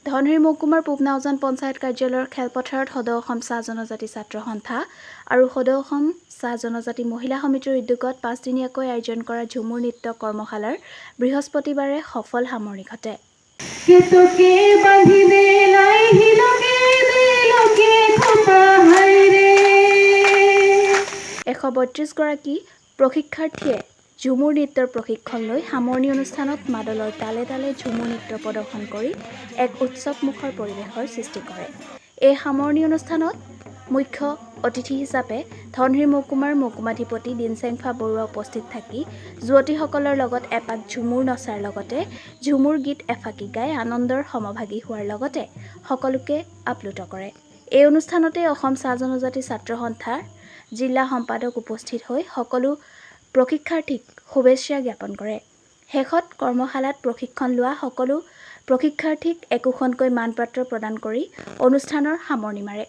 ধনশিৰি মহকুমাৰ পূব নাওজান পঞ্চায়ত কাৰ্যালয়ৰ খেলপথাৰত সদৌ অসম চাহ জনজাতি ছাত্ৰ সন্থা আৰু সদৌ অসম চাহ জনজাতি মহিলা সমিতিৰ উদ্যোগত 5 দিনীয়াকৈ আয়োজন কৰা ঝুমুৰ নৃত্য কৰ্মশালাৰ বৃহস্পতিবাৰে সফল সামৰণি ঘটে। কেতকে বান্ধিবে লাই শিলকে বেলকে খোপা হাইৰে। 132 গৰাকী প্ৰশিক্ষাৰ্থীয়ে ঝুমুৰ নৃত্যৰ প্ৰশিক্ষণ লৈ সামৰণি অনুষ্ঠানত মাদলৰ তালে তালে ঝুমুৰ নৃত্য প্ৰদৰ্শন কৰি এক উৎসৱমুখৰ পৰিৱেশৰ সৃষ্টি কৰে। এই সামৰণি অনুষ্ঠানত মুখ্য অতিথি হিচাপে ধনশিৰি মহকুমাৰ মহকুমাধিপতি দিনচেংফা বৰুৱা উপস্থিত থাকি যুৱতীসকলৰ লগত এপাক ঝুমুৰ নচাৰ লগতে ঝুমুৰ গীত এফাকি গাই আনন্দৰ সমভাগী হোৱাৰ লগতে সকলোকে আপ্লুত কৰে। এই অনুষ্ঠানতে অসম চাহ জনজাতি ছাত্ৰ সন্থাৰ জিলা সম্পাদক উপস্থিত হৈ সকলো প্ৰশিক্ষাৰ্থীক শুভেচ্ছা জ্ঞাপন কৰে। শেষত কৰ্মশালাত প্ৰশিক্ষণ লোৱা সকলো প্ৰশিক্ষাৰ্থীক একোখনকৈ মানপত্ৰ প্ৰদান কৰি অনুষ্ঠানৰ সামৰণি মাৰে।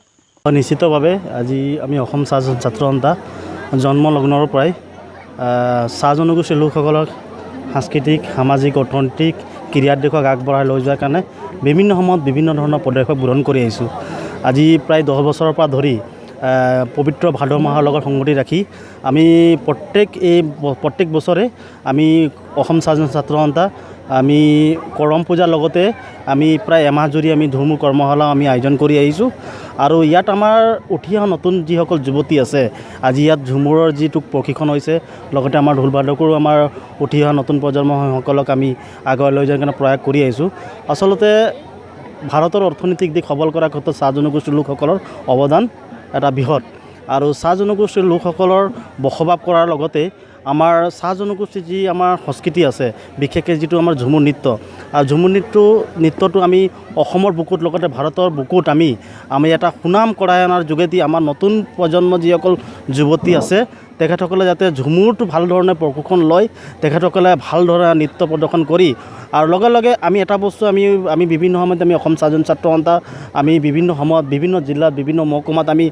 নিশ্চিতভাৱে আজি আমি অসম চাহ ছাত্ৰ সন্থা জন্ম লগ্নৰ পৰাই চাহ জনগোষ্ঠীৰ লোকসকলক সাংস্কৃতিক, সামাজিক, অৰ্থনৈতিক ক্ৰিয়াৰ দিশক আগবঢ়াই লৈ যোৱাৰ কাৰণে বিভিন্ন সময়ত বিভিন্ন ধৰণৰ পদক্ষেপ গ্ৰহণ কৰি আহিছোঁ। আজি প্ৰায় 10 বছৰৰ পৰা ধৰি পবিত্ৰ ভাদ মাহৰ লগত সংগতি ৰাখি আমি প্ৰত্যেক বছৰে আমি অসম চাহ ছাত্ৰ সন্থা আমি কৰম পূজাৰ লগতে আমি প্ৰায় এমাহ জুৰি আমি ঝুমুৰ কৰ্মশালাও আমি আয়োজন কৰি আহিছোঁ। আৰু ইয়াত আমাৰ উঠি অহা নতুন যিসকল যুৱতী আছে, আজি ইয়াত ঝুমুৰৰ যিটো প্ৰশিক্ষণ হৈছে, লগতে আমাৰ ঢোলবাদকৰো আমাৰ উঠি অহা নতুন প্ৰজন্মসকলক আমি আগুৱাই লৈ যোৱাৰ কাৰণে প্ৰয়াস কৰি আহিছোঁ। আচলতে ভাৰতৰ অৰ্থনৈতিক দিশ সবল কৰাৰ ক্ষেত্ৰত চাহ জনগোষ্ঠীৰ লোকসকলৰ অৱদান এটা বৃহৎ। আৰু চাহ জনগোষ্ঠীৰ লোকসকলৰ বসবাস কৰাৰ লগতে আমাৰ চাহ জনগোষ্ঠীৰ যি আমাৰ সংস্কৃতি আছে, বিশেষকৈ যিটো আমাৰ ঝুমুৰ নৃত্য, আৰু ঝুমুৰ নৃত্যটো আমি অসমৰ বুকুত লগতে ভাৰতৰ বুকুত আমি এটা সুনাম কৰাই অনাৰ যোগেদি আমাৰ নতুন প্ৰজন্ম যিসকল যুৱতী আছে, তেখেতসকলে যাতে ঝুমুৰটো ভাল ধৰণে প্ৰশিক্ষণ লয়, তেখেতসকলে ভাল ধৰণে নৃত্য প্ৰদৰ্শন কৰি। আৰু লগে লগে আমি এটা বস্তু আমি বিভিন্ন সময়ত আমি অসম চাহ ছাত্ৰ সন্থা আমি বিভিন্ন সময়ত বিভিন্ন জিলাত, বিভিন্ন মহকুমাত আমি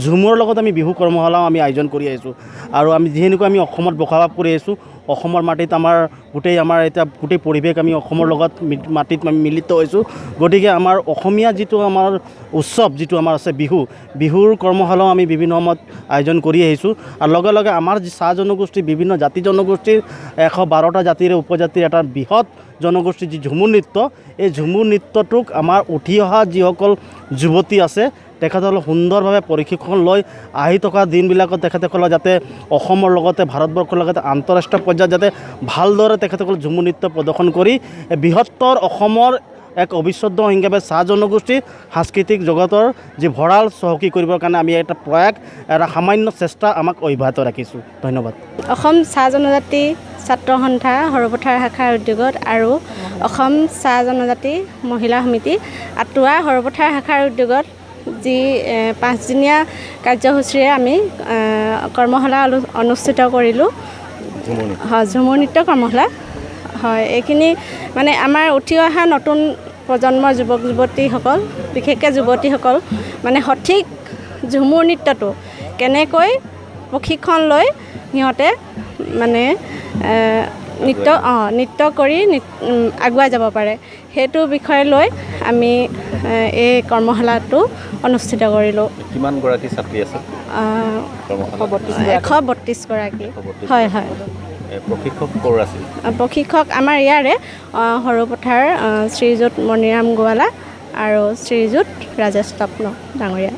ঝুমুৰৰ লগত আমি বিহু কৰ্মশালাও আমি আয়োজন কৰি আহিছোঁ। আৰু আমি যিহেতু আমি অসমত বসবাস কৰি আহিছোঁ, অসমৰ মাটিত আমাৰ গোটেই আমাৰ এতিয়া গোটেই পৰিৱেশ আমি অসমৰ লগত মাটিত আমি মিলিত হৈছোঁ। গতিকে আমাৰ অসমীয়া যিটো আমাৰ উৎসৱ, যিটো আমাৰ আছে বিহু, বিহুৰ কৰ্মশালাও আমি বিভিন্ন সময়ত আয়োজন কৰি আহিছোঁ। আৰু লগে লগে আমাৰ যি চাহ জনগোষ্ঠী, বিভিন্ন জাতি জনগোষ্ঠীৰ 112টা জাতিৰ উপজাতিৰ এটা বৃহৎ জনগোষ্ঠীৰ যি ঝুমুৰ নৃত্য, এই ঝুমুৰ নৃত্যটোক আমাৰ উঠি অহা যিসকল যুৱতী আছে, তেখেতসকলে সুন্দৰভাৱে প্ৰশিক্ষণ লৈ আহি থকা দিনবিলাকত তেখেতসকলে যাতে অসমৰ লগতে ভাৰতবৰ্ষৰ লগতে আন্তঃৰাষ্ট্ৰীয় পৰ্যায়ত যাতে ভালদৰে তেখেতসকলে ঝুমুৰ নৃত্য প্ৰদৰ্শন কৰি এই বৃহত্তৰ অসমৰ এক অবিচ্ছেদ্য হিচাপে চাহ জনগোষ্ঠীৰ সাংস্কৃতিক জগতৰ যি ভঁৰাল চহকী কৰিবৰ কাৰণে আমি এটা প্ৰয়াস, এটা সামান্য চেষ্টা আমাক অব্যাহত ৰাখিছোঁ। ধন্যবাদ। অসম চাহ জনজাতি ছাত্ৰ সন্থা সৰুপথাৰ শাখাৰ উদ্যোগত আৰু অসম চাহ জনজাতি মহিলা সমিতি আঁতোৱা সৰুপথাৰ শাখাৰ উদ্যোগত যি 5দিনীয়া কাৰ্যসূচীৰে আমি কৰ্মশালা অনুষ্ঠিত কৰিলোঁ, হয়, ঝুমুৰ নৃত্য কৰ্মশালা হয়। এইখিনি মানে আমাৰ উঠি অহা নতুন প্ৰজন্মৰ যুৱক যুৱতীসকল, বিশেষকৈ যুৱতীসকল মানে সঠিক ঝুমুৰ নৃত্যটো কেনেকৈ প্ৰশিক্ষণ লৈ সিহঁতে মানে নৃত্য কৰি আগুৱাই যাব পাৰে, সেইটো বিষয় লৈ আমি এই কৰ্মশালাটো অনুষ্ঠিত কৰিলোঁ। কিমানগৰাকী ছাত্ৰী আছে কৰ্মশালাত? 132 গৰাকী। 132। হয়। প্ৰশিক্ষক ক'ৰ আছিল? প্ৰশিক্ষক আমাৰ ইয়াৰে সৰুপথাৰ শ্ৰীযুত মণিৰাম গোৱালা আৰু শ্ৰীযুত ৰাজেশ তপ্ন ডাঙৰীয়া।